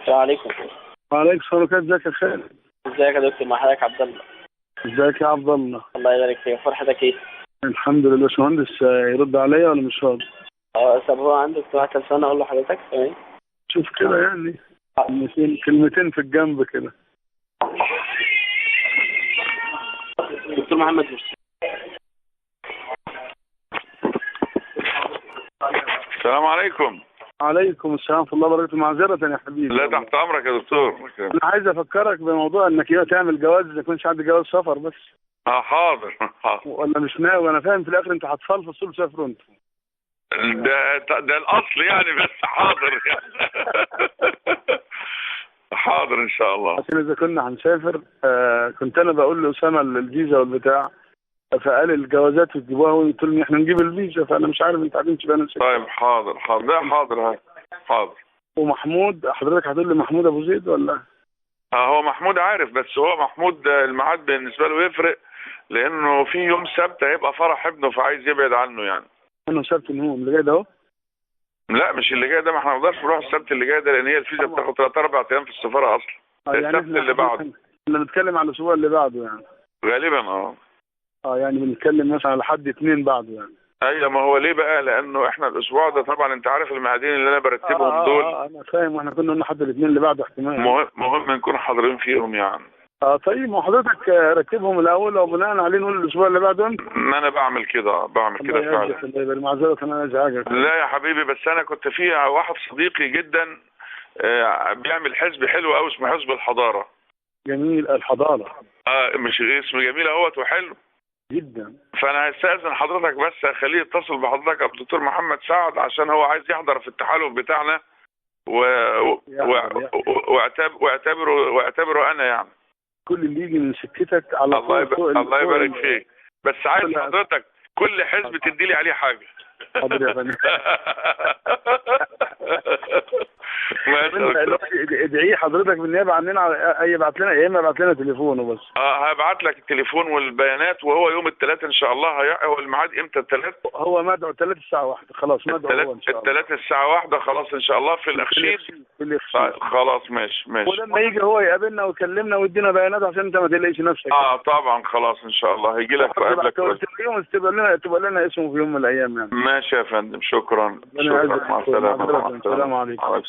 السلام عليكم. وعليكم السلام ورحمة الله. ازيك يا خالد؟ ازيك يا دكتور، مع حضرتك عبد الله. ازيك يا عبد الله؟ الله يبارك فيك، فرحتك ايه؟ الحمد لله. باشمهندس يرد عليا ولا مش راضي؟ طب هو عنده اجتماع سنة، اقول لحضرتك تمام؟ شوف كده يعني كلمتين في الجنب كده. دكتور محمد مرسي. السلام عليكم. عليكم السلام ورحمة الله وبركاته. معذرة يا حبيبي. لا تحت أمرك يا دكتور. أنا عايز أفكرك بموضوع إنك يا تعمل جواز، إذا كنتش عندك جواز سفر بس. حاضر حاضر. ولا مش ناوي؟ أنا فاهم في الآخر أنت هتفلفص طول سافروا أنتوا. ده الأصل يعني، بس حاضر يعني. حاضر إن شاء الله. عشان إذا كنا هنسافر كنت أنا بقول لأسامة الفيزا والبتاع، فقال الجوازات تجيبوها، وقلت لهم احنا نجيب الفيزا، فانا مش عارف انت عارفين تبقى. طيب حاضر حاضر. لا حاضر حاضر. ومحمود حضرتك هتقول لي محمود ابو زيد ولا؟ هو محمود عارف، بس هو محمود الميعاد بالنسبة له يفرق، لانه في يوم سبت هيبقى فرح ابنه، فعايز يبعد عنه يعني. انه سبت ان هو اللي جاي ده اهو؟ لا مش اللي جاي ده، ما احنا ما نقدرش نروح السبت اللي جاي ده، لان هي الفيزا بتاخد 3 4 ايام في السفارة اصلا. يعني السبت اللي بعده. احنا بنتكلم على الاسبوع اللي بعده يعني. غالبا يعني بنتكلم مثلا على حد 2 بعده يعني. ايوه، ما هو ليه بقى؟ لانه احنا الاسبوع ده طبعا انت عارف الميعادين اللي انا برتبهم دول. انا فاهم، واحنا كنا قلنا حد الاثنين اللي بعده احتمال. مهم نكون حاضرين فيهم يعني. طيب ما حضرتك رتبهم الاول وبناء عليه نقول الاسبوع اللي بعده انت. ما انا بعمل كده، بعمل كده فعلا. الله، معذرة انا ازعجك. لا يا حبيبي، بس انا كنت في واحد صديقي جدا بيعمل حزب حلو قوي اسمه حزب الحضارة. جميل، الحضارة. مش اسم جميل اهوت وحلو جدا. فانا هستأذن حضرتك بس اخليه يتصل بحضرتك ابو الدكتور محمد سعد، عشان هو عايز يحضر في التحالف بتاعنا واعتبره انا يعني. كل اللي يجي من سكتك على طول. الله يبارك فيك. بس عايز حضرتك كل حزب تدي لي عليه حاجة. حاضر يا فندم. ادعية حضرتك بالنيابة عننا، يبعت لنا يا اما يبعت لنا تليفونه بس. هبعت لك التليفون والبيانات، وهو يوم الثلاث ان شاء الله. هو الميعاد امتى الثلاث؟ هو مدعو الثلاث الساعة 1. خلاص مدعو هو ان شاء الله. الثلاث الساعة 1 خلاص ان شاء الله في الاخشيد. في الاخشيد. خلاص ماشي ماشي. ولما يجي هو يقابلنا ويكلمنا ويدينا بيانات عشان انت ما تقلقش نفسك. طبعا خلاص ان شاء الله هيجي لك ويقابلك. تبقى لنا اسمه في يوم من الايام يعني. ماشي يا فندم، شكرا. شكرا، مع السلامة. السلام عليكم.